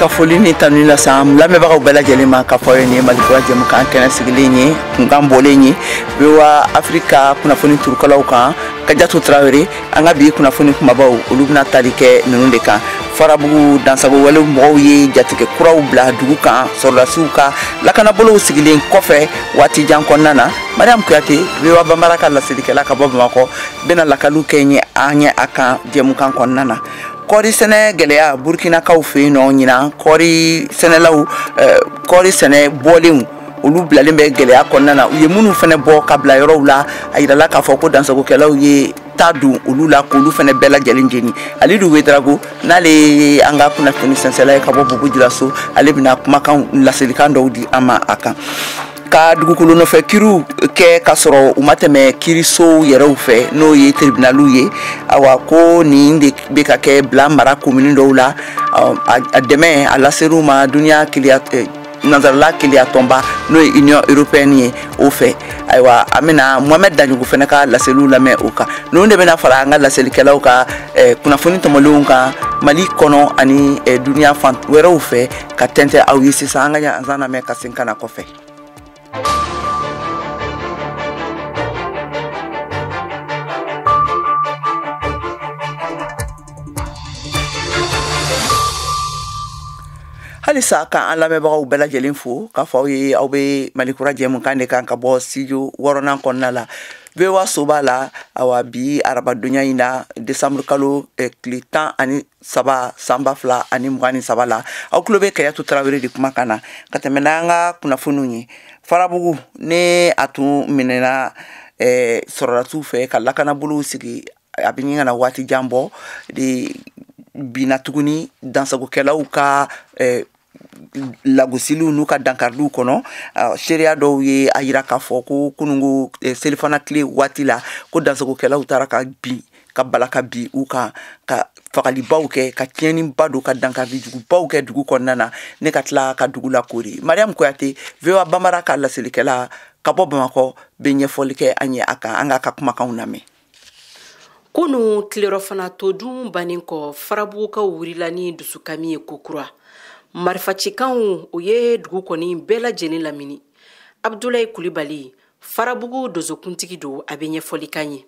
Ka foli ni tanuni lase an lamɛnbagaw bɛɛ lajɛlen ma k'a fɔ aw ye nin ye Mali kura jɛmukan kɛnɛ sigilen ye, kunkan bɔlen ye VOA Afrika kunnafoni turukalaw kan. Kajatu Tarawele, an ka bi kunnafoni kumabaw olu bɛna tali kɛ ninnu de kan. Farabugu dansago wale mɔgɔw ye jatigɛ kuraw bila dugu kan sɔrɔdasiw ka lakanabolow sigilen kɔfɛ waati jan kɔnɔna na. Mariam Kuyate, VOA Bambara ka laselikɛla ka bɔ Bamakɔ, bɛna lakaliw kɛ an ye a kan jɛmukan kɔnɔna na. Kɔɔri sɛnɛ gɛlɛya Burkinakaw fɛ yen nɔ ɲinan, kɔɔri sɛnɛlaw, kɔɔri sɛnɛ bɔlenw olu bilalen bɛ gɛlɛya kɔnɔna na. U ye minnu fɛnɛ bɔ ka bila yɔrɔw la, a yirala k'a fɔ ko dansagokɛlaw ye ta don olu la k'olu fɛnɛ bɛɛ lajɛlen jeni. Alidu Wedrago, n'ale ye an ka kunnafoni sɛnsɛla ye ka bɔ Bugu Julaso, ale bɛna kumakan laselikan dɔw di an ma a kan. Ka dugukolo nɔfɛ kiriw kɛ k'a sɔrɔ u ma tɛmɛ kirisow yɛrɛw fɛ, n'o ye tribunaliw ye. Awa, ko nin de bɛ ka kɛ bila mara komini dɔw la. A dɛmɛ a laser'u ma duniya kiliya nansarala kiliya tɔnba, n'o ye Union européenne ye, o fɛ. Ayiwa, an bɛna Mohamed Daɲogo fɛnɛ ka laseliw lamɛn o kan. Ninnu de bɛna fara an ka laselikɛlaw ka kunnafoni tɔmɔlenw kan Mali kɔnɔ ani duniya fan wɛrɛw fɛ ka tɛntɛn aw ye sisan. An ka ɲanzan lamɛn ka segin ka na kɔfɛ. Halisa ka an lamɛnbagaw bɛɛ lajɛlen fo k'a fɔ aw ye aw bɛ Mali kura jɛmukan de kan ka bɔ studio wɔɔrɔnan kɔnɔna la VOA soba la. Awa, bi arabadonya in na, décembre kalo tile 13 san 2023 la, aw tulo bɛ Kayatu Tarawele de kumakan na ka tɛmɛ n'an ka kunnafoniw ye. Farabugu ne a tun minɛna sɔrɔdasiw fɛ ka lakanabolow sigi, a bɛ ɲini ka na waati jan bɔ de binna tuguni dansagokɛlaw ka lagosiliw n'u ka dankariliw kɔnɔ. Seereya dɔw ye a yira k'a fɔ ko kununko selifana tile waati la, ko dansagokɛlaw taara ka bin ka bala ka bin u kan, ka fagalibaw kɛ, ka tiɲɛniba don, ka dankarilijugubaw kɛ dugu kɔnɔna na, ne ka tila ka dugu lakori. Mariam Kuyate, VOA Bambara ka laselikɛla ka bɔ Bamakɔ, bɛ ɲɛfɔli kɛ an ye a kan. An k'a ka kumakanw lamɛn. Kunu tilerɔfana to dun bannen kɔ, Farabugukaw wulila ni dusukami ye kokura. Marifacikanw o ye dugu kɔni bɛɛ lajɛlen lamini. Abdulayi Kulibali, Farabugu dozokuntigi don, a bɛ ɲɛfɔli k'an ye.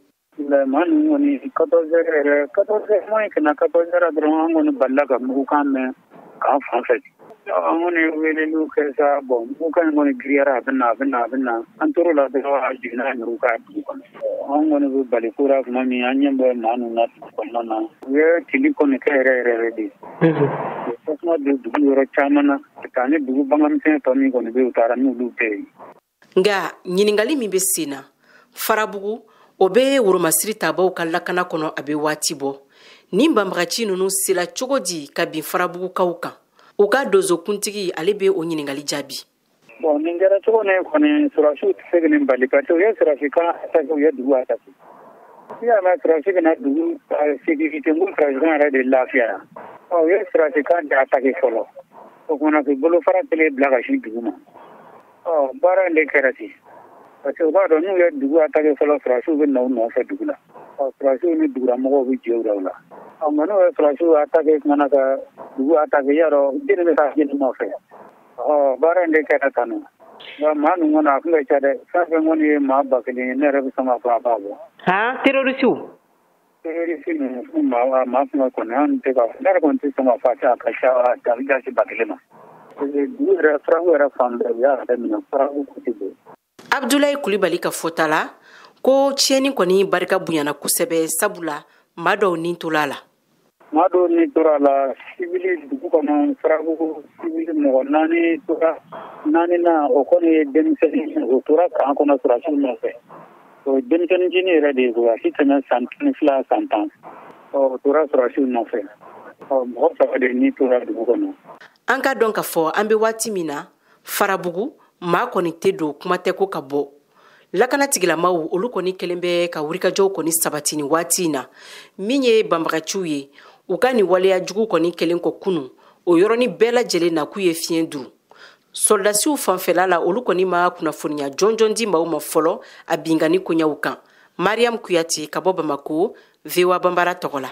Maa ninnu kɔni 14 heures yɛrɛ, 14 heures moins ka na 14 heures dɔrɔn, an kɔni balila ka mugukan mɛn k'an fan fɛ. An kɔni ye weleliw kɛ sa, bon mugukan in kɔni giriyara, a bɛ na, a bɛ na, a bɛ na. An tor'o la dɔrɔn, a jiginna a ɲuru kan dugu kɔnɔ. An kɔni bɛ bali ko la tuma min, an ɲɛ bɛ maa ninnu na dugu kɔnɔna na. U ye tili kɔni kɛ yɛrɛ yɛrɛ yɛrɛ de. U ye tasuma don dugu yɔrɔ caman na, ka taa ni dugu baganmisɛn tɔ min kɔni bɛ yen, u taara n'olu bɛɛ ye. Nka ɲininkali min bɛ sen na, Farabugu o bɛ woromasiri tabaw ka lakana kɔnɔ a bɛ waati bɔ. Nin banbagaci ninnu sela cogo di ka bin Farabugukaw kan? U ka dozokuntigi, ale bɛ o ɲininkali jaabi. Bon, nin kɛra cogo min kɔni, sɔrɔdasiw tɛ se ka nin bali, parce que u ye sɔrɔdasi kan attaqué, u ye dugu attaqué. I y'a mɛn sɔrɔdasi bɛna dugu sécurité, n ko sɔrɔdasi kan yɛrɛ de lafiyara. Ɔ, u ye sɔrɔdasi kan de attaqué fɔlɔ. O kumana k'u bolofara kelen bila ka sin dugu ma. Ɔ, baara in de kɛra ten. Parce que u b'a dɔn n'u ye dugu attaqué fɔlɔ, sɔrɔdasiw bɛ na u nɔfɛ dugu la. Ɔ, sɔrɔdasiw ni dugulamɔgɔw bɛ jɛ u la o la. Ɔ, nka n'u ye sɔrɔdasiw attaqué kumana ka dugu attaqué, y'a dɔn jeli bɛ taa jeli nɔfɛ. Ɔ, baara in de kɛra tan nɔ. Nka maa ninnu kɔni, a tun ka ca dɛ. Fɛn fɛn kɔni ye maa 1000 ye, ne yɛrɛ bɛ sɔn k'a fɔ a b'a bɔ. Han, terrorisiw. Terroriste ninnu, maa tun ka kɔni, an tɛ ka, ne yɛrɛ kɔni tɛ sɔn k'a fɔ a ka ca, a bɛ jasi 1000 ma. Parce que dugu yɛrɛ, Farabugu yɛrɛ fan bɛɛ, u y'a bɛɛ minɛ, Farabugu côté bɛɛ. Abdulayi Kulibali ka fɔta la, ko tiɲɛni kɔni barika bonyana kosɛbɛ, sabula maa dɔw ni tora a la. Maa dɔw ni tora a la, civil dugu kɔnɔ, Farabugu civil mɔgɔ 4 tora, 4 na o kɔni ye denmisɛnnin, o tora camp kɔnɔ sɔrɔdasiw nɔfɛ. O ye denmisɛnnin yɛrɛ de ye koyi, a si tɛmɛ san 12, san 10. Ɔ, o tora sɔrɔdasiw nɔfɛ. Ɔ, mɔgɔ 3 de ni tora dugu kɔnɔ. An ka dɔn k'a fɔ an bɛ waati min na, Farabugu maa kɔni tɛ don, kuma tɛ ko ka bɔ. Lakana tigilamaw olu kɔni kɛlen bɛ ka wulikajɔw kɔni sabati nin waati in na. Min ye banbagaciw ye, u ka nin waleya jugu kɔni kɛlen kɔ kunun, o yɔrɔnin bɛɛ lajɛlen na k'u ye fiɲɛ duru. Sɔrɔdasiw fanfɛla la, olu kɔni ma kunnafoniya jɔnjɔn di maaw ma fɔlɔ a binkanni koɲɛw kan. Mariam Kuyate ka bɔ Bamako, VOA Bambara tɔgɔ la.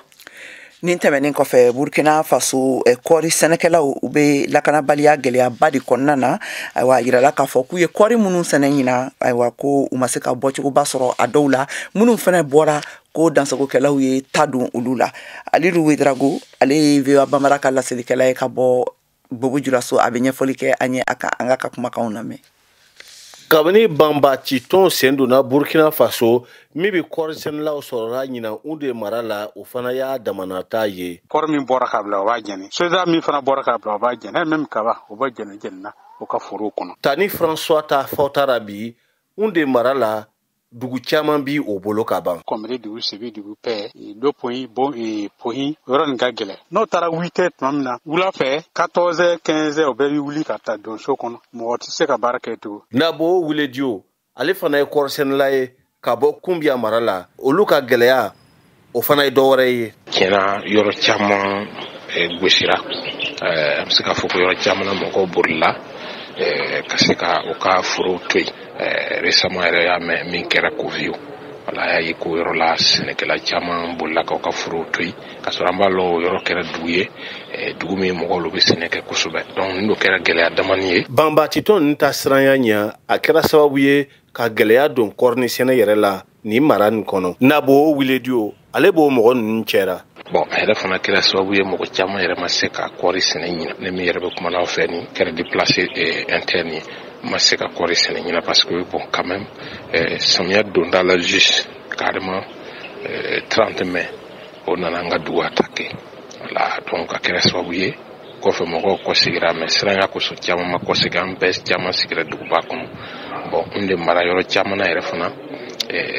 Nin tɛmɛnen kɔfɛ, Burkina Faso kɔɔri sɛnɛkɛlaw, u bɛ lakanabaliya gɛlɛyaba de kɔnɔna na. Ayiwa, a yirala k'a fɔ k'u ye kɔɔri minnu sɛnɛ ɲina, ayiwa, ko u ma se ka bɔcogoba sɔrɔ a dɔw la. Minnu fana bɔra, ko dansagokɛlaw ye ta don olu la. Alidu Wedrago, ale ye VOA Bambara ka laselikɛla ye ka bɔ Bobo Julaso, a bɛ ɲɛfɔli kɛ an ye a kan. An ka kumakanw lamɛn. Kabini banbacitɔn sen donna Burkina Faso min bɛ kɔɔri sɛnɛlaw sɔrɔla ɲinan u de mara la, o fana y'a damanata ye. Kɔɔri min bɔra k'a bila, o b'a jɛni. Soja min fana bɔra k'a bila, o b'a jɛni. Même kaba, o bɛ jɛni jɛnina o ka forow kɔnɔ. Tani François ta fɔta bi u de mara la, dugu caman bi o bolo ka ban. Kɔmiri dugu, Sibi dugu, pɛ do poyi bon poyi, yɔrɔ nin ka gɛlɛn. N'o taara 8 heures tuma min na wula fɛ, 14 heures, 15 heures, o bɛɛ bɛ wuli ka taa don so kɔnɔ. Mɔgɔ tɛ se ka baara kɛ tugun. Nabo Wuledio, ale fana ye kɔɔrisɛnɛla ye ka bɔ Kunbiya mara la. Olu ka gɛlɛya, o fana ye dɔ wɛrɛ ye. Tiɲɛna, yɔrɔ caman gosira. An bɛ se k'a fɔ ko yɔrɔ caman na, mɔgɔw bolila ka se ka u ka forow to yen. Récemment yɛrɛ, y'a mɛn min kɛra Koviou, wala a y'a ye ko yɔrɔ la, sɛnɛkɛla caman bolila k'aw ka forow to yen, k'a sɔrɔ an b'a lɔn o yɔrɔ kɛra dugu ye, dugu min mɔgɔw olu bɛ sɛnɛ kɛ kosɛbɛ. Donc nin kɛra gɛlɛya damani ye. Banbacitɔn ninnu ta siranya ɲɛ, a kɛra sababu ye ka gɛlɛya don kɔɔri ni sɛnɛ yɛrɛ la nin mara nin kɔnɔ. Nabo Wuledio, ale b'o mɔgɔ ninnu cɛra. Bon, a yɛrɛ fana kɛra sababu ye, mɔgɔ caman yɛrɛ ma se ka kɔɔri sɛnɛ ɲina. Ne min yɛrɛ bɛ kuma n'aw fɛ, nin kɛra déplacé interne ye, ma se ka kɔɔri sɛnɛ ɲina, parce que bon, quand même, samiya donda la, juste carrément 30 mai, o nana an ka dugu attaqué. Voilà, donc a kɛra sababu ye kɔfɛ mɔgɔw kɔsegira, mais siranya kosɔn caman ma kɔsegi. An bɛɛ caman sigira duguba kɔnɔ. Bon, n de mara yɔrɔ caman na yɛrɛ fana,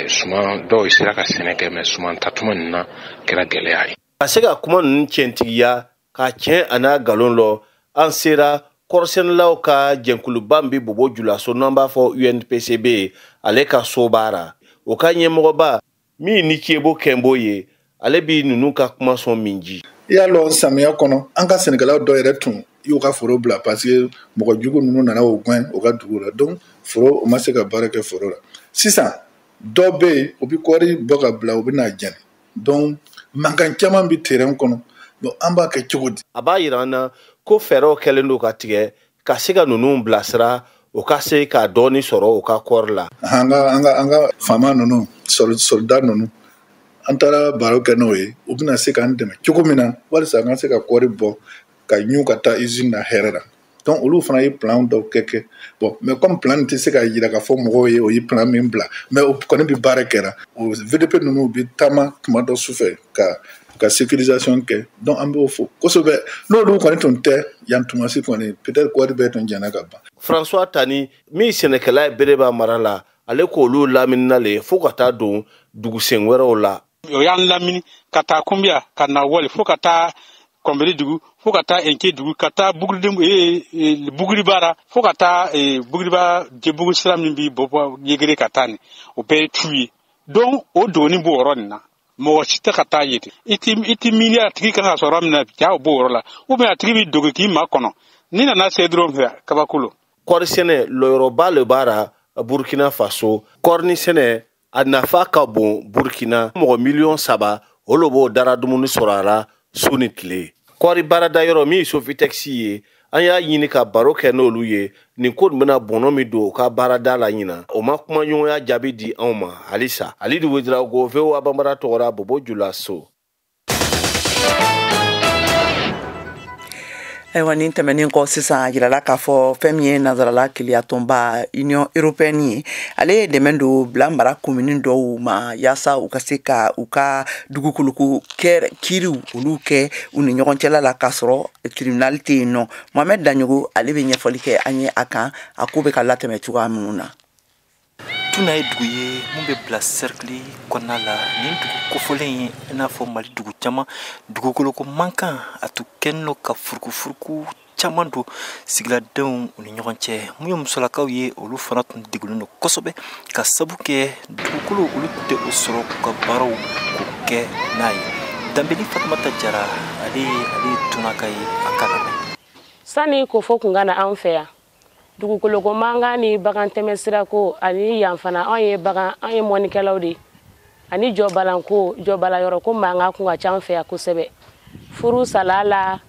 suman dɔw sera ka sɛnɛ kɛ, mais suman tatuma nin na kɛra gɛlɛya ye. Ka se ka kuma ninnu tiɲɛtigiya ka tiɲɛ a n'a nkalon lɔ, an sera kɔrɔsɛnɛlaw ka jɛnkuluba min bɛ Bobo Julaso, n'an b'a fɔ UNPCB, ale ka sobaara, o ka ɲɛmɔgɔba min ni Cebo Kɛnbo ye, ale bi ninnu ka kuma sɔn min ji. I y'a lɔn, samiya kɔnɔ, an ka sɛnɛkɛlaw dɔ yɛrɛ tun y'u ka foro bila, parce que mɔgɔ jugu ninnu nana o gɛn o ka dugu la. Donc foro, o ma se ka baara kɛ foro la. Sisan dɔw bɛ yen, u bɛ kɔɔri bɔ ka bila, u bɛ n'a jɛni. Donc mankan caman bɛ terrain kɔnɔ. Donc an b'a kɛ cogo di? A b'a yira an na ko fɛɛrɛw kɛlen don ka tigɛ ka se ka ninnu bilasira, o ka se ka dɔɔni sɔrɔ u ka kɔɔri la. An ka faama ninnu, soldat ninnu, an taara baro kɛ n'o ye. U bɛna se k'an dɛmɛ cogo min na walisa an ka se ka kɔɔri bɔ ka ɲu ka taa usine na hɛrɛ la. Donc olu fana ye plan dɔw kɛ. Bon, mais comme plan tɛ se ka yira ka fɔ mɔgɔw ye o ye plan min bila, mais o kɔni bɛ baara kɛra. O VDP ninnu bɛ taama tuma dɔ sufɛ ka sécurisation kɛ. Donc an b'o fo kosɛbɛ. N'olu kɔni tun tɛ yan tumasi kɔni, peut-être kɔɔri bɛɛ tun jɛna ka ban. François Tani min sɛnɛkɛla ye Bereba mara la, ale k'olu laminina le fo ka taa don dugusen wɛrɛw la. O y'an lamini ka taa Kunbiya, ka na Wali, fo ka taa Kɔnbiri dugu, fo ka taa Enke dugu, ka taa Buguribara, fo ka taa Buguriba Jebugu sira min bi bɔ Yegere ka taa nin, o bɛɛ ye tu ye. Donc o dogoni b'o yɔrɔ nin na, mɔgɔ si tɛ ka taa yen. I ti miiri a tigi kan ka sɔrɔ min na, ja o b'o yɔrɔ la, ou bien a tigi b'i dogo k'i ma kɔnɔ n'i nana se dɔrɔn fɛ kabako lo. Kɔɔri sɛnɛ, lɔyɔrɔba le b'a la Burkina Faso. Kɔɔri ni sɛnɛ, a nafa ka bon Burkina. Mɔgɔ miliyɔn 3, o le b'o dara dumuni sɔrɔ a la su ni tile. Kɔɔri baarada yɔrɔ min ye Sofitex ye, an y'a ɲini ka baro kɛ n'olu ye nin ko nin bɛna bɔnɔ min don u ka baarada la ɲina. O ma kumaɲɔgɔnya jaabi di anw ma halisa. Alidu Wedirago, VOA Banbara tɔgɔra, Bobo Julaso. Ayiwa, nin tɛmɛnen kɔ, sisan a yirala k'a fɔ fɛn min ye nansarala keleyatɔnba Union européenne ye, ale ye dɛmɛ don bila mara komini dɔw ma, yaasa u ka se ka u ka dugukoloko kiiriw olu kɛ u ni ɲɔgɔn cɛla la, k'a sɔrɔ tribunal tɛ yen nɔ. Mohamɛd Daɲogo, ale bɛ ɲɛfɔli kɛ an ye a kan, a ko bɛ ka latɛmɛ cogoya minnu na. Tuna ye dugu ye mun bɛ bila cercle kɔnɔna la. Nin dugu kofɔlen ye, i n'a fɔ Mali dugu caman, dugukoloko mankan a tun kɛlen don ka furukufuruku caman don sigiladenw u ni ɲɔgɔn cɛ. Mun ye musolakaw ye, olu fana tun degunnen don kosɛbɛ, ka sabu kɛ dugukolo olu tun tɛ o sɔrɔ k'u ka baaraw k'o kɛ n'a ye. Danbeli Fatumata Jara, ale ye tunaka ye, an ka lamɛn. Sani kofo kun ka na anw fɛ yan, dugukoloko mankan ni bagan tɛmɛ sirako ani yan fana, anw ye bagan, an ye mɔnikɛlaw de, ani jɔbalanko, jɔbalayɔrɔ ko mankan kun ka ca an fɛ yan kosɛbɛ. Furu sala la,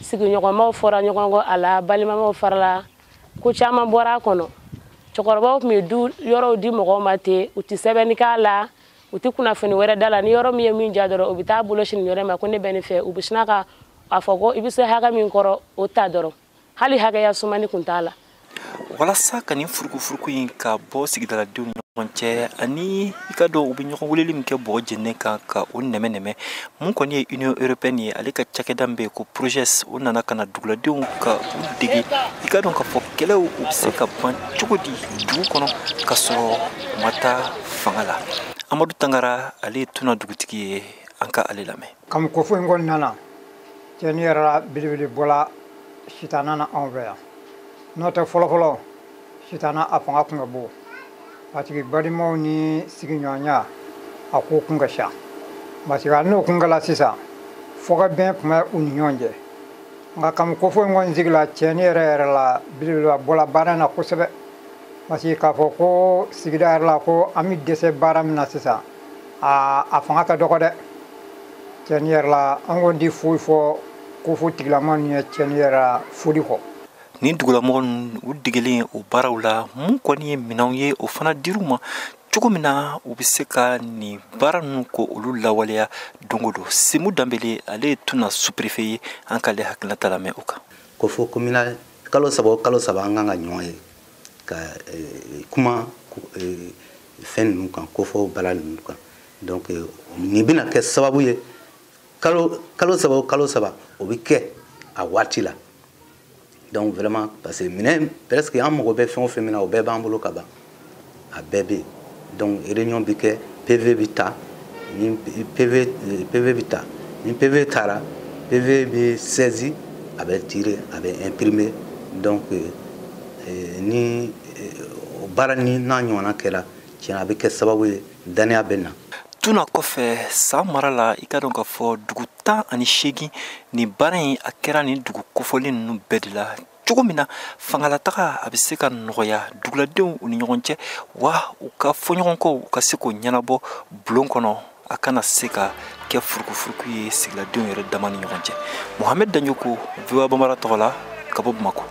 sigiɲɔgɔnmaw fɔra ɲɔgɔn kɔ a la, balimamaw farala, ko caman bɔra a kɔnɔ. Cɛkɔrɔbaw tun bɛ du yɔrɔw di mɔgɔw ma ten, u tɛ sɛbɛnni k'a la, u tɛ kunnafoni wɛrɛ da la. Ni yɔrɔ min ye min diya dɔrɔn, u bɛ taa bolo sini yɔrɔ ma ko ne bɛ nin fɛ, u bɛ sina ka a fɔ ko i bɛ se hakɛ min kɔrɔ o ta dɔrɔn, hali hakɛya sumani kun t'a la. Walasa ka nin furukufuruku in ka bɔ sigidaladenw ni ɲɔgɔn cɛ, ani i ka dɔn u bɛ ɲɔgɔn weleli min kɛ bɔgɔ jeninen kan ka o nɛmɛ, mun kɔni ye Union européenne ye, ale ka cakɛda min bɛ yen ko PROGES, o nana ka na duguladenw ka u dege i ka dɔn k'a fɔ kɛlɛw u bɛ se ka ban cogo di dugu kɔnɔ ka sɔrɔ u ma taa fanga la. Amadu Tangara, ale ye Tuna dugutigi ye, an ka ale lamɛn. Kami kofo in kɔni nana, cɛnni yɛrɛ la belebele bɔla sitana na anw fɛ yan. N'o tɛ fɔlɔfɔlɔ sitana a fanga kun ka bon, parce que balimaw ni sigiɲɔgɔnya a ko kun ka ca, parce que hali n'o kun kɛla sisan fɔkabɛn tun bɛ u ni ɲɔgɔn cɛ. Nka kami kofo in kɔni sigila cɛnni yɛrɛ yɛrɛ la belebeleba bɔla baara in na kosɛbɛ, parce que k'a fɔ ko sigida yɛrɛ la ko an bɛ dɛsɛ baara min na sisan, a fanga ka dɔgɔ dɛ. Cɛnni yɛrɛ la an kɔni tɛ foyi fɔ kofo tigilama ninnu ye cɛnni yɛrɛ la foli kɔ. Nin dugulamɔgɔ ninnu u degelen o baaraw la, mun kɔni ye minɛnw ye, o fana dir'u ma cogo min na u bɛ se ka nin baara ninnu ko olu lawaleya don o don. Semu Danbele, ale ye Tuna sous-préfet ye, an k'ale hakilinata lamɛn o kan. Kofo communal kalo saba o kalo saba an kan ka ɲɔgɔn ye ka kuma fɛn ninnu kan, kofo baara ninnu kan. Donc nin bɛna kɛ sababu ye kalo saba o kalo saba o bɛ kɛ a waati la. Donc vraiment, parce que minɛn presque an mago bɛ fɛn o fɛn min na, o bɛɛ b'an bolo ka ban, a bɛɛ bɛ yen. Donc réunion bɛ kɛ, PV bɛ ta, ni PV bɛ ta, ni PV taara, PV bɛ saisi, a bɛ tirer, a bɛ imprimer. Donc ni o baara ni n'a ɲɔgɔnna kɛra, tiɲɛ a bɛ kɛ sababu ye danaya bɛ na. Tuna kɔfɛ san mara la, i ka dɔn k'a fɔ dugu 18 nin baara in a kɛra nin dugu kofɔlen ninnu bɛɛ de la, cogo min na fangalataga a bɛ se ka nɔgɔya duguladenw u ni ɲɔgɔn cɛ, wa u ka fɔɲɔgɔnkɔw u ka se k'o ɲɛnabɔ bulon kɔnɔ, a kana se ka kɛ furukufuruku ye sigiladenw yɛrɛ dama ni ɲɔgɔn cɛ. Mohamed Danjoko, VOA Bambara tɔgɔ la, ka bɔ Bamakɔ.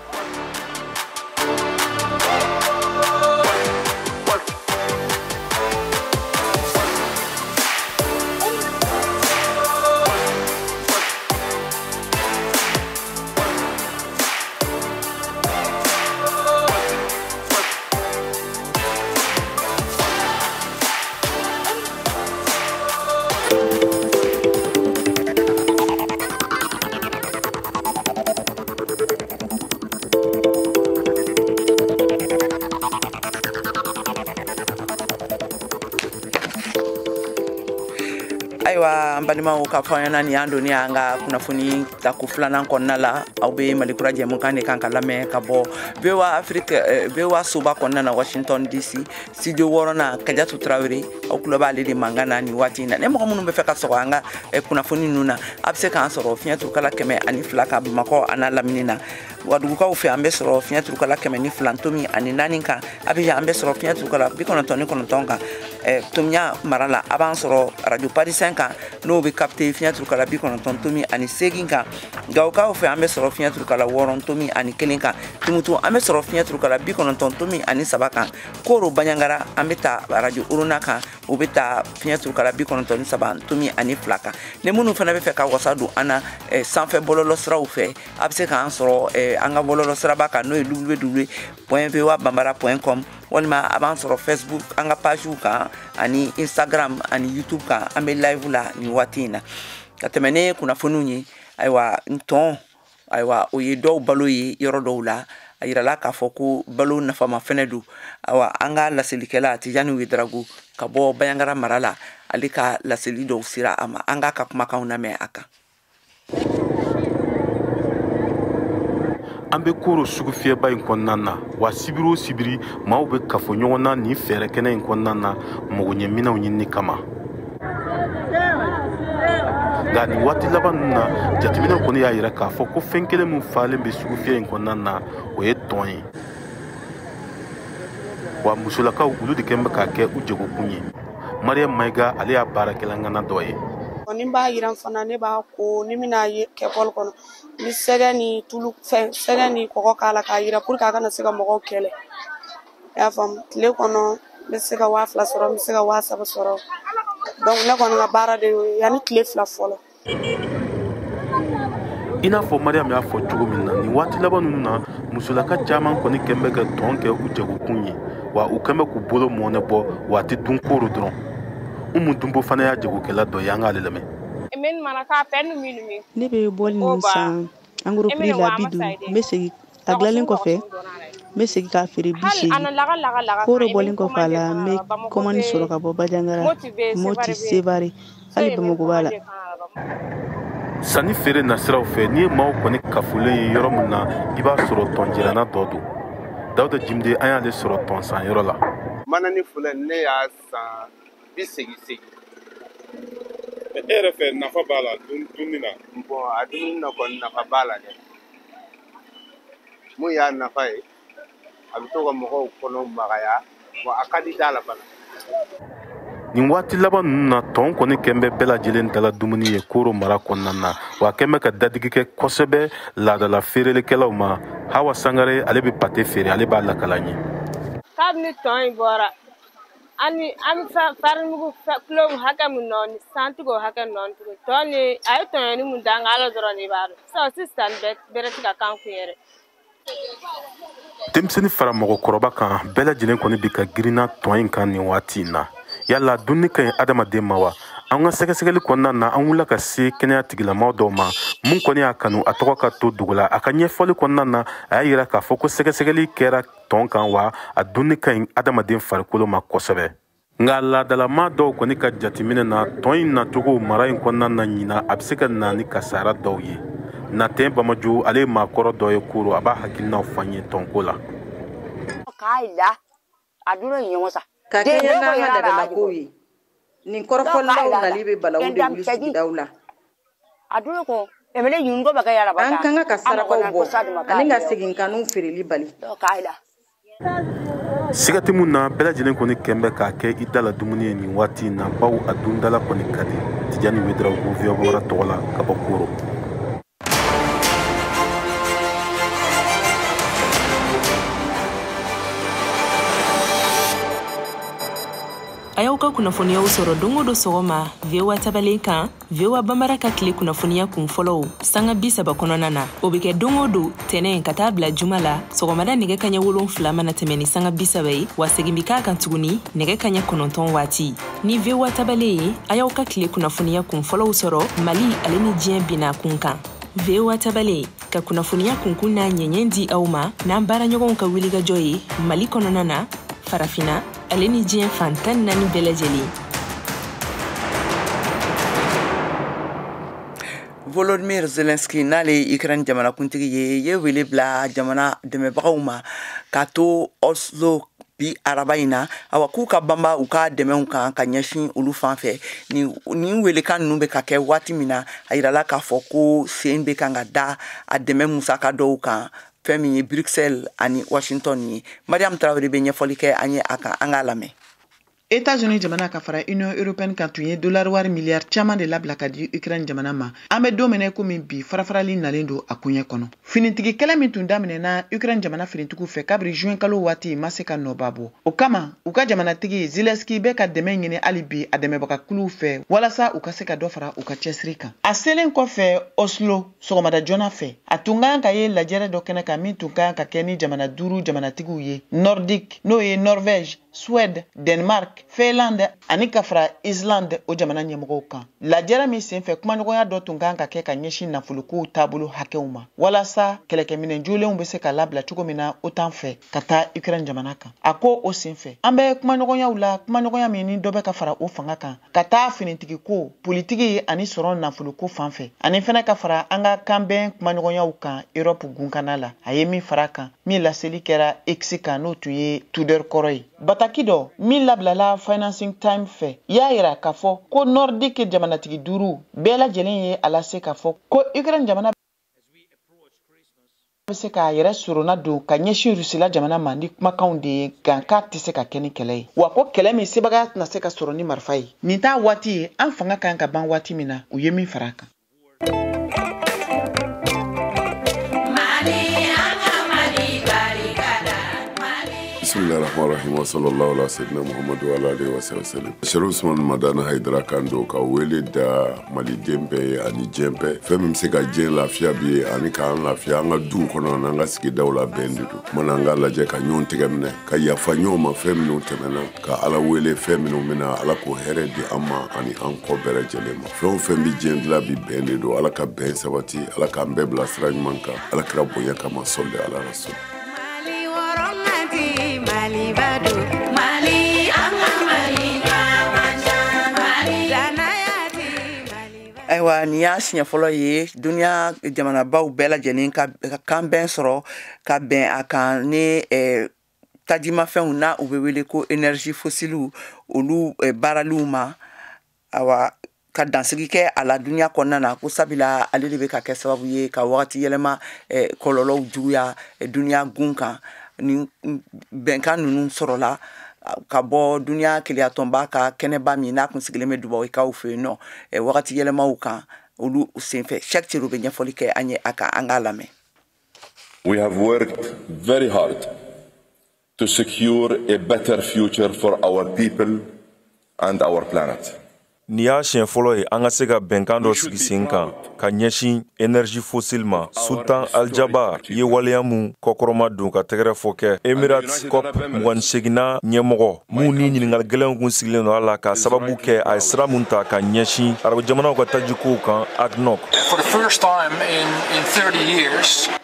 Ayiwa an balimaw, k'a fɔ an ɲɛna nin y'an donni an ka kunnafoni tako filanan kɔnɔna la. Aw bɛ Malikura jɛmukan de kan ka lamɛn ka bɔ VOA Afrique, VOA soba kɔnɔna na Washington DC, studio 6nan, Kajatu Tarawele, aw tulo b'ale de mankan na nin waati in na. Ni mɔgɔ minnu bɛ fɛ ka sɔgɔ an ka kunnafoni ninnu na, a bɛ se k'an sɔrɔ fiɲɛ turukala 102 kan Bamakɔ a n'a lamini na. Wagadugukaw fɛ an bɛ sɔrɔ fiɲɛ turukala 102.4 kan. Abidjan an bɛ sɔrɔ fiɲɛ turukala 99 kan. Tomiya mara la a b'an sɔrɔ radio Parisien kan, n'o bɛ capter fiɲɛ turukala 90.8 kan. Gawokaw fɛ an bɛ sɔrɔ fiɲɛ turukala 6.1 kan. Tumutu an bɛ sɔrɔ fiɲɛ turukala 90.3 kan. Koro Bandiagara an bɛ taa radio Orona kan, o bɛ taa fiɲɛ turukala 93.2 kan. Ni minnu fana bɛ fɛ ka wasa don an na sanfɛ bɔlɔlɔ siraw fɛ, a bɛ se k'an sɔrɔ an ka bɔlɔlɔ siraba kan, n'o ye www.voabambara.com, walima a b'an sɔrɔ Facebook an ka pagew kan, ani Instagram ani YouTube kan. An bɛ live la nin waati in na. Ka tɛmɛ ni kunnafoniw ye, ayiwa ntɔn, ayiwa o ye dɔw balo ye yɔrɔ dɔw la. A yirala k'a fɔ ko balo nafama fɛnɛ don. Ayiwa an ka laselikɛla Tijani Ouedraogo ka bɔ Bandiagara mara la, ale ka laseli dɔw sera a ma, an k'a ka kumakanw lamɛn a kan. An bɛ Koro sugu fiyɛba in kɔnɔna na, wa sibiri o sibiri maaw bɛ kafo ɲɔgɔn na nin fɛɛrɛ kɛnɛ in kɔnɔna na magoɲɛminɛnw ɲinini kama. Nka nin waati laban ninnu na, jateminɛw kɔni y'a yira k'a fɔ ko fɛn kelen min falen bɛ sugu fiyɛ in kɔnɔna na, o ye tɔn ye. Wa musolakaw olu de kɛn bɛ k'a kɛ u jagokun ye. Mariam Mayiga, ale y'a baarakɛla ŋana dɔ ye. Ni n b'a yiran fana, ne b'a ko ni bɛna kɛ bɔli kɔnɔ, n bɛ sɛgɛ ni tulu fɛn sɛgɛ ni kɔgɔ k'a la k'a yira pour que a kana se ka mɔgɔw kɛlɛ. I y'a faamu, tile kɔnɔ n bɛ se ka 2000 sɔrɔ, n bɛ se ka 3000 sɔrɔ. Donc ne kɔni ka baara de y'o ye yanni tile 2 fɔlɔ. I n'a fɔ Mariam y'a fɔ cogo min na, nin waati laban ninnu na, musolaka caman kɔni kɛn bɛ ka tɔn kɛ u jagokun ye, wa u kɛn bɛ k'u bolo mɔnɛ bɔ, wa a tɛ dun koro dɔrɔn. Umu Dunbo fana y'a jagokɛla dɔ ye, an k'ale lamɛn. Ne bɛ bɔli ninnu san en gros prix la 50, n bɛ segin a dilanlen kɔfɛ, n bɛ segin k'a feere 80. Koro bɔlen kɔfɛ a la, n bɛ commande sɔrɔ ka bɔ Bandiagara, Moti, Sevare, hali Bamakɔ b'a la. Sanni feere nasiraw fɛ, n'i ye maaw kɔni kafolen ye yɔrɔ min na, i b'a sɔrɔ tɔnjirana dɔ don. Dawuda Jimde, an y'ale sɔrɔ tɔn san yɔrɔ la. Manani filɛ, ne y'a san 88. E yɛrɛ fɛ, nafa b'a la dumuni na? Bon, a dumuni na kɔni, nafa b'a la dɛ. Mun y'a nafa ye, a bɛ to ka mɔgɔw kɔnɔ magaya, bon, a ka di da la fana. Nin waati laban ninnu na, tɔn kɔni kɛn bɛ bɛɛ lajɛlen dala dumuni ye Koro mara kɔnɔna na, wa a kɛn bɛ ka dadigi kɛ kosɛbɛ laadala feerelikɛlaw ma. Hawa Sangare, ale bɛ pate feere, ale b'a lakala an ye. Kabini tɔn in bɔra, an bɛ farimugu kilo hakɛ min nɔɔni, san tɛ k'o hakɛ nɔɔni tugun. Tɔn ni a ye tɔɲɔni mun d'an kan, Ala dɔrɔn de b'a dɔn. Sisan bɛrɛ tɛ ka k'an kun yɛrɛ. Denmisɛnnin fara mɔgɔkɔrɔba kan, bɛɛ lajɛlen kɔni bi ka girinna tɔn in kan nin waati in na. Yala dumuni ka ɲi adamaden ma wa? An ka sɛgɛsɛgɛli kɔnɔna na, an wulila ka se kɛnɛya tigilamaw dɔw ma. Mun kɔni y'a kanu a tɔgɔ ka to dugu la, a ka ɲɛfɔli kɔnɔna na, a y'a yira k'a fɔ ko sɛgɛsɛgɛli kɛra tɔn kan, wa a dumuni ka ɲi adamaden farikolo ma kosɛbɛ. Nka laadalama dɔw kɔni ka jateminɛ na, tɔn in nacogo mara in kɔnɔna na ɲina, a bɛ se ka na ni kasara dɔw ye. Natɛn Bamajo, ale ye maakɔrɔ dɔ ye Koro, a b'a hakilinaw fɔ an ye tɔnko la. Ka kɛɲɛ n'an ka laadalakow ye, nin kɔrɔfɔlilaw nali bɛ balawu de wuli sigidaw la. An ka kan ka sarakaw bɔ ani ka seginkanniw feereli bali. Siga tɛ mun na, bɛɛ lajɛlen kɔni kɛn bɛ k'a kɛ i da la dumuni ye nin waati in na, bawo a dundala kɔni ka di. Tijani Wedarawogo, VOA Bambara tɔgɔ la ka bɔ Koro. A y'aw ka kunnafoniyaw sɔrɔ don o don sɔgɔma VOA tabalen kan, VOA Bambara ka tile kunnafoniya kun fɔlɔw sanga 30 kɔnɔna na. O bɛ kɛ don o don tɛnɛn ka taa bila juma la sɔgɔmada nɛgɛ kaɲɛ 7 mana tɛmɛ ni sanga 30 ye, wa segin bɛ k'a kan tuguni nɛgɛ kaɲɛ 9 waati. Ni VOA tabalen ye, a y'aw ka tile kunnafoniya kun fɔlɔw sɔrɔ Mali ale ni diɲɛ binna kun kan. VOA tabalen ka kunnafoniya kunkun n'a ɲɛɲɛ di aw ma n'an baaraɲɔgɔnw ka wulikajɔ ye Mali kɔnɔna na, Farafinna ale ni diɲɛ fan 14 bɛɛ lajɛlen. Volodymyr Zelensky, n'ale ye Ukraine jamanakuntigi ye, ye wele bila jamana dɛmɛbagaw ma k'a to Oslo bi araba in na, awa k'u ka banba u ka dɛmɛw kan ka ɲɛsin olu fan fɛ. Nin welekan ninnu bɛ ka kɛ waati min na, a yirala k'a fɔ ko sen bɛ kan ka da a dɛmɛ musaka dɔw kan, fɛn min ye Bruxelles ani Washington ye. Mariam Traoré bɛ ɲɛfɔli kɛ an ye a kan, an k'a lamɛn. États-Unis jamana ka fara Union européenne kan tun ye dollar wari miliyari caman de labila ka di Ukraine jamana ma. An bɛ don min na komi bi, farafarali nalen don a koɲɛ kɔnɔ. Finitigi kɛlɛ min tun daminɛna Ukraine jamana finitigiw fɛ kabiri juin kalo waati ma se ka nɔba bɔ. O kama, u ka jamanatigi Zelensky bɛ ka dɛmɛ ɲini hali bi a dɛmɛbagakuluw fɛ walasa u ka se ka dɔ fara u ka cɛsiri kan. A selen kɔfɛ Oslo sɔgɔmada joona fɛ, a tun kan ka ye lajɛrɛ dɔ kɛnɛ kan min tun kan ka kɛ ni jamana 5 jamanatigiw ye: Nordique, n'o ye Norvège, Suède, Danemark, Finlande ani ka fara Islande o jamana ɲɛmɔgɔw kan. Lajɛrɛ min senfɛ, kumaɲɔgɔnya dɔ tun kan ka kɛ ka ɲɛsin nafolokow taabolo hakɛw ma walasa kɛlɛkɛminɛn jolenw bɛ se ka labila cogo min na OTAN fɛ ka taa Ukraine jamana kan. A ko o senfɛ, an bɛ kumaɲɔgɔnyaw la, kumaɲɔgɔnya min ni dɔ bɛ ka fara o fanga kan ka taa finitigiko, politiki ani sɔrɔ nafoloko fan fɛ, ani fɛnɛ ka fara an ka kanbɛn kumaɲɔgɔnyaw kan Europe gunkana la. A ye min fara kan, min laseli kɛra X kan, n'o tun ye Tudor kɔrɔ ye. Bataki dɔ min labilala Financing Times fɛ y'a yira k'a fɔ ko Nordique jamanatigi 5 bɛɛ lajɛlen ye a lase k'a fɔ ko Ukraine jamana bɛ se k'a yɛrɛ sorona don ka ɲɛsin Rusila jamana ma ni kumakanw de ye, nka k'a tɛ se ka kɛ ni kɛlɛ ye, wa ko kɛlɛ min sebagaya tɛna se ka sɔrɔ ni marifa ye. Nin t'a waati ye, an fanga kan ka ban waati min na, u ye min fara a kan. Bismillahirrahmanirrahim wa sallallahu ala sayyidina Muhammadu wa ala alihi wa sallam. Sherif Usman Madani Haidara kan don ka wele da maliden bɛɛ ye ani diɲɛ bɛɛ. Fɛn min bɛ se ka diɲɛ lafiya bi ye ani k'an lafiya an ka duw kɔnɔ n'an ka sigidaw la bɛn de don. Mana an k'a lajɛ ka ɲɔgɔn tɛgɛ minɛ, ka yafa ɲɔgɔn ma fɛn minnu tɛmɛna, ka Ala wele fɛn minnu bɛna, Ala k'o hɛrɛ di an ma ani an kɔ bɛɛ lajɛlen ma. Fɛn o fɛn bɛ diɲɛ dilan bi bɛn de don. Ala ka bɛn sabati, Ala k'an bɛɛ bila sira ɲuman kan, Ala kira bonya kama sɔli ala rasul. Ayiwa, nin y'a siɲɛ fɔlɔ ye duniya jamanabaw bɛɛ lajɛlen ka kanbɛn sɔrɔ ka bɛn a kan ni tajimafɛnw n'a u bɛ wele ko énergie fossile olu baaraliw ma. Awa, ka dansigi kɛ a la duniya kɔnɔna na, ko sabula ale de bɛ ka kɛ sababu ye ka wagati yɛlɛma kɔlɔlɔw juguya duniya gun kan. Ni bɛnkan ninnu sɔrɔla ka bɔ duniya keleyatɔnba ka kɛnɛba min n'a kun sigilen bɛ Dubayikaw fɛ yen nɔ wagati yɛlɛmaw kan olu senfɛ. Cheikh Cero bɛ ɲɛfɔli kɛ an ye a kan, an k'a lamɛn. We have worked very hard to secure a better future for our people and our planet. Nin y'a siɲɛ fɔlɔ ye an ka se ka bɛnkan dɔ sigi sen kan ka ɲɛsin énergie fossile ma. Sultan Al-Jaber ye waleya mun kɔkɔrɔma don ka tɛgɛrɛ fɔ kɛ Emirates COP 28nan ɲɛmɔgɔ mun ni ɲininkali gɛlɛnw kun sigilen don a la ka sababu kɛ a ye sira mun ta ka ɲɛsin arabu jamanaw ka tajikow kan ADNOC.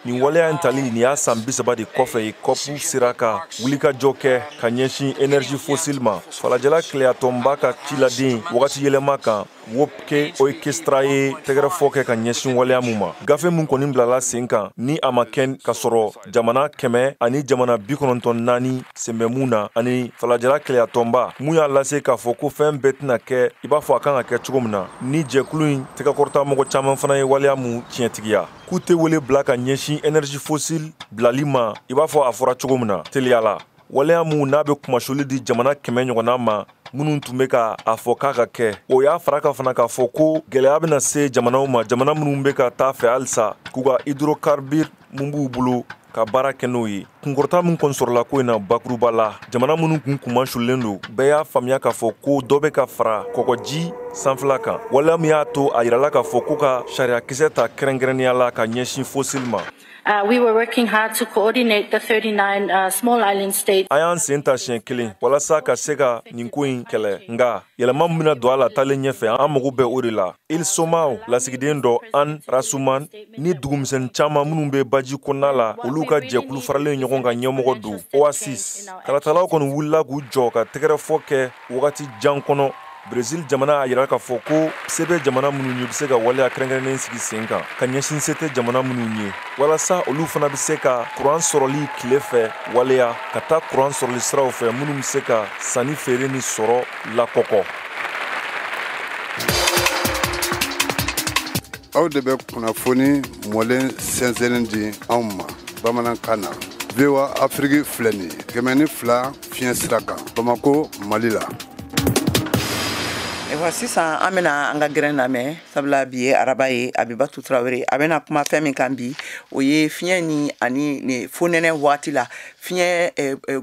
Nin waleya in tali nin y'a san 30 de kɔfɛ ye COP sera ka wulikajɔ kɛ ka ɲɛsin énergie fossile ma. Falajɛla keleyatɔnba ka ciladen wagati yɛlɛma kan Wopke Hoekstra ye tɛgɛrɛfɔ kɛ ka ɲɛsin waleya mun ma. Gafe mun kɔni bilala sen kan ni a ma kɛ ka sɔrɔ jamana 100 ani jamana 94 sen bɛ mun na ani falajɛla keleyatɔnba mun y'a lase k'a fɔ ko fɛn bɛɛ tɛna kɛ i b'a fɔ a kan ka kɛ cogo min na. Ni jɛkulu in tɛgɛkɔrɔta mɔgɔ caman fana ye waleya mun tiɲɛtigiya k'u tɛ wele bila ka ɲɛsin énergie fossile bilali ma i b'a fɔ a fɔra cogo min na teliya la. Waleya mun n'a bɛ kumasuli di jamana 100 ɲɔgɔnna ma minnu tun bɛ ka a fɔ k'a ka kɛ. O y'a fara ka fana k'a fɔ ko gɛlɛya bɛna se jamanaw ma, jamana minnu bɛ ka taa fɛ halisa k'u ka hydrocarbure mun b'u bolo ka baara kɛ n'o ye. Kunkɔrɔta min kɔni sɔrɔla ko in na bakuruba la, jamana minnu kun kunmasulen don, bɛɛ y'a faamuya k'a fɔ ko dɔ bɛ ka fara kɔgɔji sanfɛla kan. Waleya min y'a to a yirala k'a fɔ ko ka sariyakisɛ ta kɛrɛnkɛrɛnnenya la ka ɲɛsin fossile ma. We were working hard to coordinate the 39 small island states. An y'an sen ta siɲɛ kelen walasa ka se ka nin ko in kɛlɛ, nka yɛlɛma min bɛna don a la taalen ɲɛfɛ, an mago bɛ o de la. Il Somaw lasigiden dɔ Anne Rasuman ni dugumisɛnnin caman minnu bɛ baji kɔnɔna la, olu ka jɛkulu faralen ɲɔgɔn kan ɲɛmɔgɔ don Oasis. Kalatalaw kɔni wulila k'u jɔ ka tɛgɛrɛfɔ kɛ wagati jan kɔnɔ. Brésil jamana y'a yira k'a fɔ ko se bɛ jamana minnu ye bɛ se ka waleya kɛrɛnkɛrɛnnen sigi sen kan ka ɲɛsin se tɛ jamana minnu ye, walasa olu fana bɛ se ka kuran sɔrɔli tile fɛ waleya ka taa kuran sɔrɔli siraw fɛ minnu bɛ se ka sanni feere ni sɔrɔ lakɔkɔ. Aw de bɛ kunnafoni mɔlen sɛnsɛnnen di anw ma bamanankan na. VOA Afrique filɛ nin ye 102 fiɲɛ sira kan Bamako, Mali la. Ayiwa, sisan an bɛna an ka gɛrɛn lamɛn, sabula bi ye araba ye. Abibatu Tarawele a bɛna kuma fɛn min kan bi, o ye fiɲɛ ni ani fonɛnɛ waati la fiɲɛ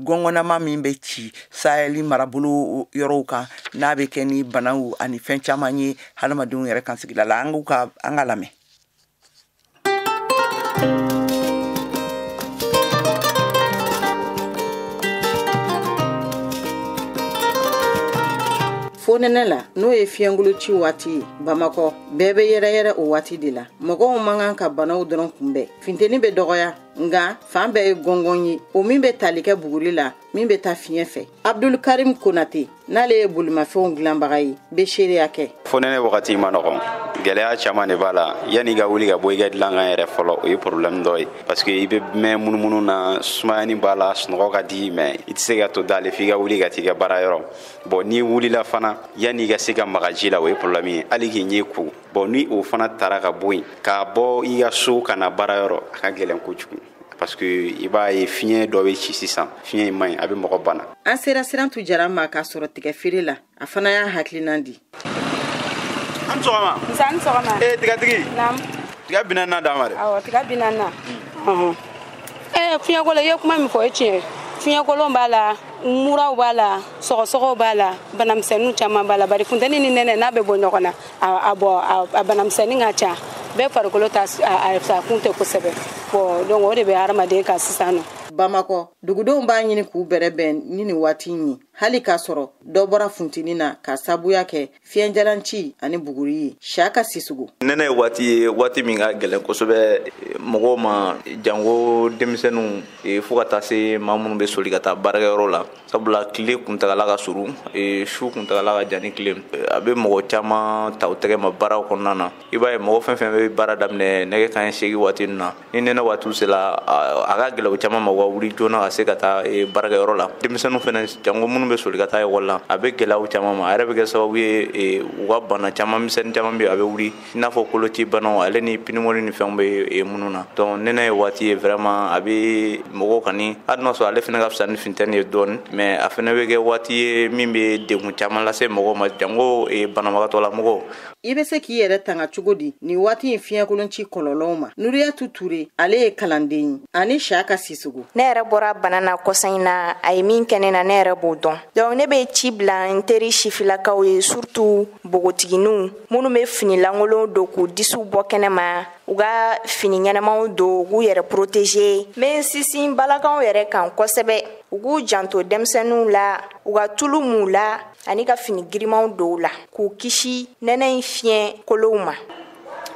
gɔngɔnnama min bɛ ci Sahel marabolo yɔrɔw kan n'a bɛ kɛ ni banaw ani fɛn caman ye hadamadenw yɛrɛ kan sigida la. An ka lamɛn. Fonɛnɛ la, n'o ye fiɲɛkoloci waati ye Bamakɔ, bɛɛ bɛ yɛrɛyɛrɛ o waati de la. Mɔgɔw man kan ka banaw dɔrɔn kunbɛn. Funteni bɛ dɔgɔya, nka fan bɛɛ ye gɔngɔn ye, o min bɛ tali kɛ buguri la min bɛ taa fiɲɛ fɛ. Abdul Karim Konate, n'ale ye bolimafɛnw dilanbaga ye, bɛ seereya kɛ. Fonɛnɛ wagati ma nɔgɔn, gɛlɛya caman de b'a la. Yanni i ka wuli ka bɔ i ka dilan kan yɛrɛ fɔlɔ, o ye problème dɔ ye, parce que i bɛ mɛn munumunu na, sumayani b'a la, sunɔgɔ ka di, mais i tɛ se ka to d'ale f'i ka wuli ka t'i ka baara yɔrɔ. Bon, n'i wulila fana, yanni i ka se ka maga ji la, o ye problème ye, hali k'i ɲɛ ko. Bon, ni o fana taara ka bɔ yen, k'a bɔ i ka so ka na baara yɔrɔ, a ka gɛlɛn kojugu. Parce que i b'a ye fiɲɛ dɔ bɛ ci sisan, fiɲɛ in man ɲi, a bɛ mɔgɔ bana. An sera Sirantu Jara ma k'a sɔrɔ tigɛ feere la, a fana y'a hakilina di. An sɔgɔma. Nse, an sɔgɔma. Ee tigatigi. Naamu. Tiga 40 d'an ma dɛ. Awɔ, tiga 40. Fiɲɛkolo, i ye kuma min fɔ, o ye tiɲɛ ye. Fiɲɛkolon b'a la, muraw b'a la, sɔgɔsɔgɔw b'a la, banamisɛnninw caman b'a la. Bari funteni ni nɛnɛ n'a bɛ bɔ ɲɔgɔn na, a banamisɛnnin ka ca. Bɛɛ farikolo ta a kun tɛ kosɛbɛ. Bon, donc o de bɛ hadamaden kan sisan nɔ. Bamakɔ, dugudenw b'a ɲini k'u bɛrɛbɛn ni nin waati in ye, hali k'a sɔrɔ dɔ bɔra funteni na k'a sabuya kɛ fiɲɛjalanci ani buguri ye. Siyaka Sisugu. Nɛnɛ ye waati ye, waati min ka gɛlɛn kosɛbɛ mɔgɔw ma, jango denmisɛnninw, fo ka taa se maa minnu bɛ soli ka taa baarakɛyɔrɔ la. Sabula tile kuntagala ka surun, su kuntagala ka jan ni tile. A bɛ mɔgɔ caman ta u tɛgɛ ma baaraw kɔnɔna na. I b'a ye mɔgɔ fɛn fɛn bɛ baara daminɛ nɛgɛ kanɲɛ 8 waati ninnu na, ni nɛnɛ waatiw sera, a ka gɛlɛn u caman ma u ka wuli joona ka se ka taa baarakɛyɔrɔ la. Denmisɛnninw fɛnɛ, jango minnu bɛ soli ka taa ekɔli la, a bɛ gɛlɛya u caman ma. A yɛrɛ bɛ kɛ sababu ye u ka bana caman misɛnnin caman bɛ yen, a bɛ wuli, i n'a fɔ koloci banaw ale ni pneumonie ni fɛnw bɛ minnu na. Donc nɛnɛ ye waati ye vraiment, a bɛ mɔgɔw kani, hali n'a sɔrɔ ale fɛnɛ ka fisa ni funteni ye dɔɔnin, mais a fɛnɛ bɛ kɛ waati ye min bɛ degun caman lase mɔgɔw ma, jango banabagatɔla mɔgɔw. I bɛ se k'i yɛrɛ tanga cogo di nin waati in fiɲɛkolonci kɔlɔlɔw ma? Nuriyatu Ture, ale ye kalanden ye, ani Siyaka Sisugu. Ne yɛrɛ bɔra bana na kɔsa in na, a ye min kɛ ne na, ne yɛrɛ b'o dɔn. Donc ne bɛ ci bila n teri sifilakaw ye, surtout npogotigininw minnu bɛ fini lankolon don k'u disiw bɔ kɛnɛ ma, u ka fini ɲɛnamaw don, u k'u yɛrɛ protéger. N bɛ n sinsin balakaw yɛrɛ kan kosɛbɛ, u k'u janto denmisɛnninw la, u ka tulu m'u la ani ka fini girimanw don u la, k'u kisi nɛnɛ in fiɲɛ kolow ma.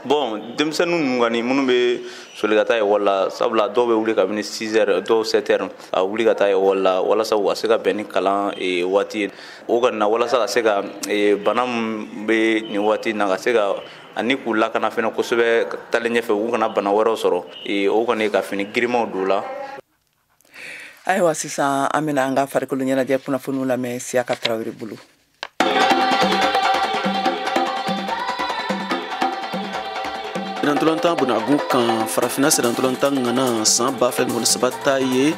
Bon, denmisɛnninw ninnu kɔni minnu bɛ soli ka taa ekɔli la, sabula dɔw bɛ wuli kabini 6 heures, dɔw 7 heures, a wuli ka taa ekɔli la walasa u ka se ka bɛn ni kalan waati ye. O kɔni na, walasa ka se ka bana min bɛ nin waati in na, ka se ka ani k'u lakana fɛnɛ kosɛbɛ taalen ɲɛfɛ, u kana bana wɛrɛw sɔrɔ, o kɔni ka fini girimanw don u la. Ayiwa, sisan an bɛna an ka farikolo ɲɛnajɛ kunnafoniw lamɛn Siyaka Tarawele bolo. Sennantolatan bonagun kan, farafinna sennantolatan ŋana san 2023 ta ye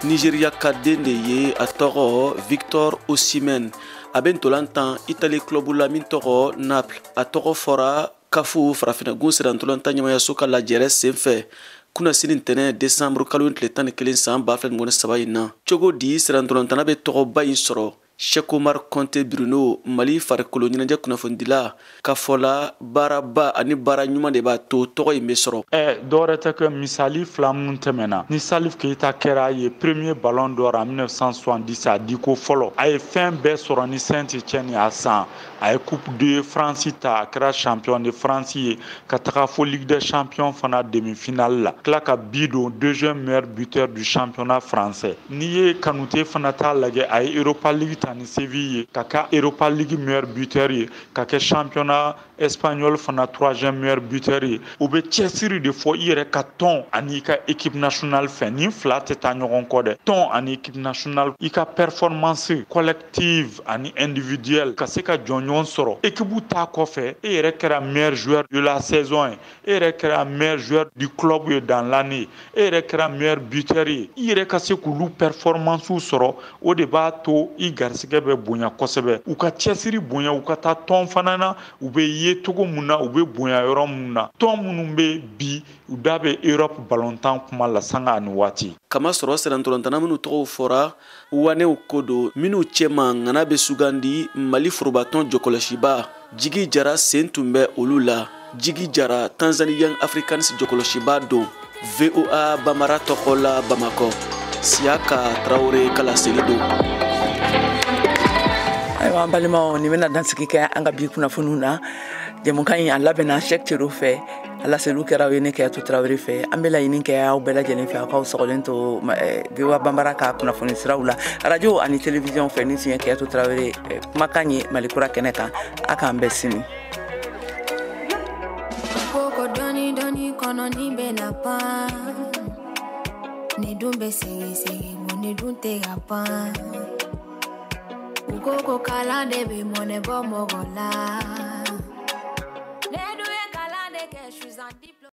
Nigeria ka den de ye, a tɔgɔ Victor Osimhen. A bɛ ntolan tan Italie club la min tɔgɔ Naples. A tɔgɔ fɔra kafu farafinnagun sennantolatan ɲɛmayaso ka lajɛrɛ senfɛ kunnasini ntɛnɛn décembre kalo tile 11 san 2023 in na. Cogo di sennantolatanna bɛ tɔgɔba in sɔrɔ? Cheikh Omar Conte Bruno, Mali farikolo ɲɛnajɛ kunnafonidila ka fɔ la, baaraba ani baara ɲuman de b'a to tɔgɔ in bɛ sɔrɔ. Dɔwɛrɛ tɛ kɛ misali fila minnu tɛmɛna ni Salif Keita kɛra ye premier ballon d'or en 1970, a diko fɔlɔ, a ye fɛn bɛɛ sɔrɔ ni Saint-Étienne a san, a ye coupe de France ta, a kɛra champion de France ye, ka taga fo Ligue des champions fana demi-finale la, tila ka bi don deuxième meilleur buteur du championnat français. N'i ye Kanute fana t'a lajɛ, a ye Europa League ta ni Séville ye, ka kɛ Europa League meilleur buteur ye, ka kɛ championnat espagnol fana troisième meilleur buteur ye. U bɛ cɛsiri de fɔ i yɛrɛ ka tɔn ani i ka équipe nationale fɛ, nin fila tɛ taa ɲɔgɔn kɔ dɛ. Tɔn ani équipe nationale, i ka performance collective ani individuelle ka se ka jɔnjɔn sɔrɔ. Équipe ta kɔfɛ, e yɛrɛ kɛra meilleur joueur de la saison ye, e yɛrɛ kɛra meilleur joueur du club ye dans l'année, e yɛrɛ kɛra meilleur buteur ye. I yɛrɛ ka se k'olu performance sɔrɔ, o de b'a to i garisɛgɛ bɛ bonya kosɛbɛ. U ka cɛsiri bonya, u ka taa tɔn fana na, u bɛ ye cogo mun na, u bɛ bonya yɔrɔ mun na. Tɔn minnu bɛ bi, u da bɛ Europe ballontan kuma la sanga ani waati. Kamasɔrɔ sennantolatanna minnu tɔgɔw fɔra wanew ko don, minnu cɛma ŋana bɛ sugandi Mali forobatɔn jɔkɔlɔsiba Jigi Jara sen tun bɛ olu la. Jigi Jara, Tanzanie Young Africans jɔkɔlɔsiba don. VOA Bamara tɔgɔ la Bamakɔ, Siyaka Tarawele ka laseli don. Ayiwa, an balimaw, nin bɛna dansigi kɛ an ka bi kunnafoniw na. Jɛmukan in a labɛnna Cheikh Cero fɛ, a laseliw kɛra aw ye ne Keyatu Tarawele fɛ. An bɛ laɲini kɛ aw bɛɛ lajɛlen fɛ, aw k'aw sɔgɔlen to VOA Banbara ka kunnafoni siraw la, radio ani télévision fɛ. Ni tun ye Keyatu Tarawele kumakan ye Mali kura kɛnɛ kan. A k'an bɛn sini. Koko dɔɔni dɔɔni kɔnɔni bɛ na pan, ne dun bɛ segin segin, ko ne dun tɛ ka pan. U ko ko kalan de bɛ mɔnɛ bɔ mɔgɔ la.